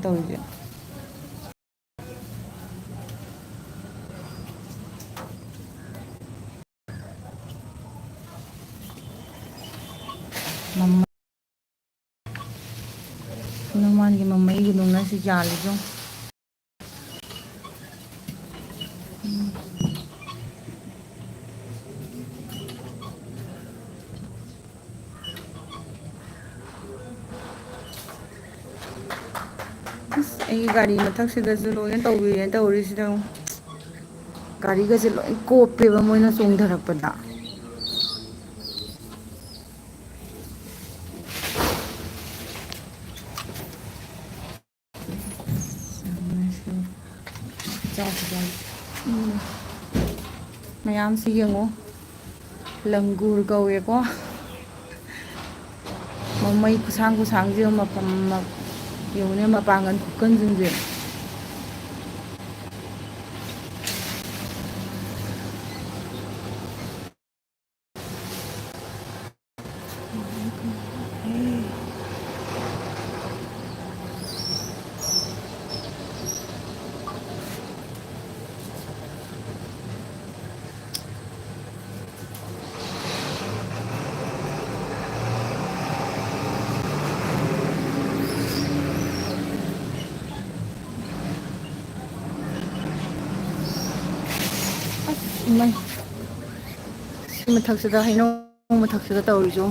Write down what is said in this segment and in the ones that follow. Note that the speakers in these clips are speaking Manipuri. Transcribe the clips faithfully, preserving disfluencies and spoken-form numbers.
ꯇꯧꯔꯤꯁꯦ꯫ ꯃꯃꯥ-, ꯍꯅꯨꯃꯥꯟꯒꯤ ꯃꯃꯩ ꯒꯨꯅꯨꯡꯅ ꯁꯤ ꯌꯥꯜꯂꯤꯗꯣ꯫ ꯎꯝ꯫ ꯑꯁ, ꯑꯩꯒꯤ ꯒꯥꯔꯤ ꯃꯊꯛꯁꯤꯗꯁꯨ ꯂꯣꯏꯅ ꯇꯧꯕꯤꯔꯦ ꯇꯧꯔꯤꯁꯤꯗ꯫ ꯒꯥꯔꯤꯒꯁꯦ ꯂꯣꯏ ꯀꯣꯞꯄꯦꯕ ꯃꯣꯏꯅ ꯆꯣꯡꯊꯔꯛꯄꯗ꯫ ꯎꯝ꯫ ꯃꯌꯥꯝꯁꯤ ꯌꯦꯡꯉꯣ꯫ ꯂꯪꯒꯨꯔ ꯀꯧꯋꯦꯀꯣ꯫ ꯃꯃꯩ ꯈꯨꯁꯥꯡ ꯈꯨꯁꯥꯡꯁꯦ ꯃꯄ-, ꯃ-, ꯌꯦꯡꯉꯨꯅꯦ, ꯃꯄꯥꯡꯒꯜ ꯈꯨꯀꯟꯁꯤꯡꯁꯦ꯫ ꯑꯁ, ꯏꯃꯩ꯫ ꯁꯤ ꯃꯊꯛꯁꯤꯗ, ꯍꯩꯅꯧ ꯃꯊꯛꯁꯤꯗ ꯇꯧꯔꯤꯁꯨ꯫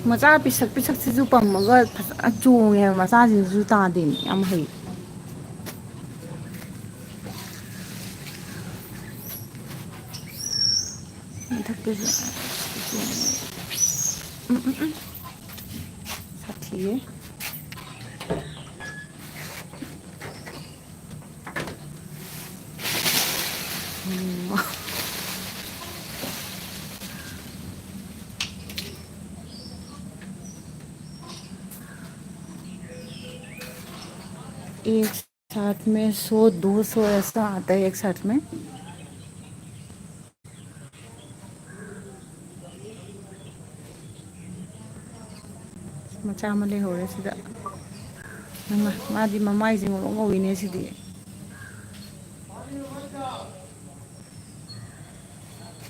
ꯃꯆꯥ ꯄꯤꯁꯛ ꯄꯤꯁꯛꯁꯤꯁꯨ ꯄꯝꯃꯒ ꯐꯖꯅ ꯆꯣꯡꯉꯦ ꯍꯥꯏꯕ꯫ ꯃꯆꯥꯁꯤꯡꯁꯤꯁꯨ ꯇꯥꯗꯦꯅꯦ, ꯌꯥꯝ ꯍꯩ꯫ ꯃꯊꯛꯇꯁꯨ꯫ ꯎꯝ, ꯎꯝ, ꯎꯝ꯫ ꯁꯥꯊꯤꯌꯦ꯫ ꯎꯝ꯫ एक साथ में सौ दो सौ ऐसा आता है एक साथ में। ꯃꯆꯥ ꯑꯃ ꯂꯩꯍꯧꯔꯦ ꯁꯤꯗ꯫ ꯃꯥꯗꯤ ꯃꯃꯥꯏꯁꯦ ꯉꯧꯔꯣꯛ ꯉꯧꯏꯅꯦ ꯁꯤꯗꯤ꯫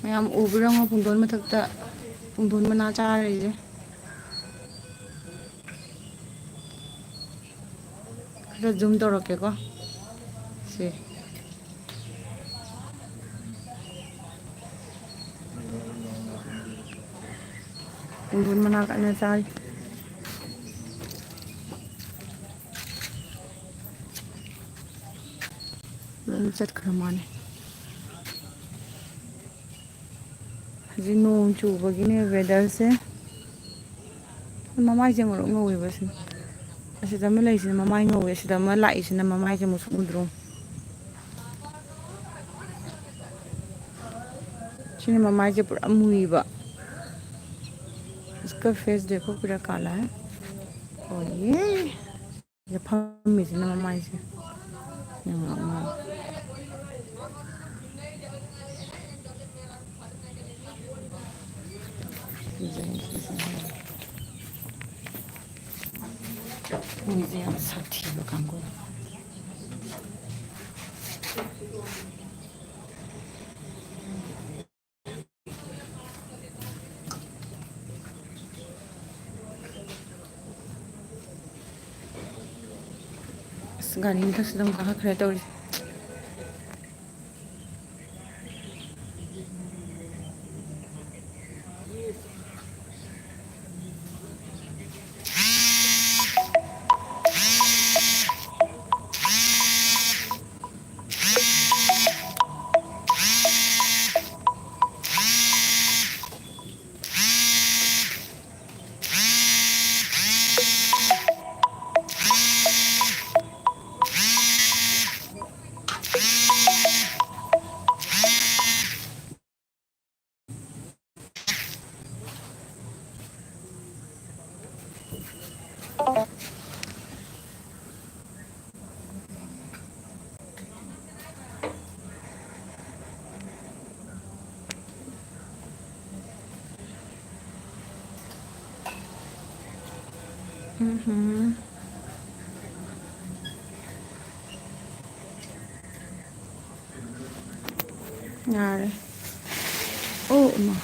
ꯃꯌꯥꯝ ꯎꯕꯤꯔꯝꯃꯣ, ꯄꯨꯡꯗꯣꯟ ꯃꯊꯛꯇ ꯄꯨꯡꯗꯣꯟ ꯃꯅꯥ ꯆꯥꯔꯤꯁꯦ꯫ ꯈꯔ zoom ꯇꯧꯔꯛꯀꯦꯀꯣ꯫ ꯁꯦ꯫ ꯄꯨꯡꯗꯣꯟ ꯃꯅꯥ ꯀꯟꯅ ꯆꯥꯔꯤ꯫ ꯂꯣꯏ ꯆꯠꯈ꯭ꯔ ꯃꯥꯜꯂꯦ꯫ ꯍꯧꯖꯤꯛ ꯅꯣꯡ ꯆꯨꯕꯒꯤꯅꯦ weatherꯁꯦ꯫ ꯃꯃꯥꯏꯁꯦ ꯉꯧꯔꯣꯛ ꯉꯧꯋꯦꯕ ꯁꯤꯅ꯫ ꯑꯁꯤꯗ ꯑꯃ ꯂꯩꯁꯤꯅ ꯃꯃꯥꯏ ꯉꯧꯋꯦ, ꯑꯁꯤꯗ ꯑꯃ ꯂꯥꯛꯏꯁꯤꯅ ꯃꯃꯥꯏꯁꯦ ꯃꯨꯁꯨꯛ ꯃꯨꯗ꯭ꯔꯣ꯫ ꯁꯤꯅ ꯃꯃꯥꯏꯁꯦ ꯄꯨꯔꯥ ꯃꯨꯏꯕ꯫ इसका फेस देखो पूरा काला है। और ये ꯁꯤꯗ ꯐꯝꯃꯤꯁꯤꯅ ꯃꯃꯥꯏꯁꯦ꯫ ꯌꯥꯝ ꯉꯥꯎ ꯉꯥꯎ꯫ ꯃꯣꯏꯁꯦ ꯌꯥꯝ ꯁꯥꯊꯤꯕ ꯀꯥꯡꯕꯨꯅꯤ꯫ ꯑꯁ, ꯒꯥꯔꯤ ꯃꯊꯛꯁꯤꯗ ꯑꯃꯨꯛ ꯀꯥꯈꯠꯈ꯭ꯔꯦ ꯇꯧꯔꯤꯁꯦ꯫ ꯎꯝꯍꯨꯝ꯫ ꯌꯥꯔꯦ꯫ ꯑꯣ ꯏꯃꯥ꯫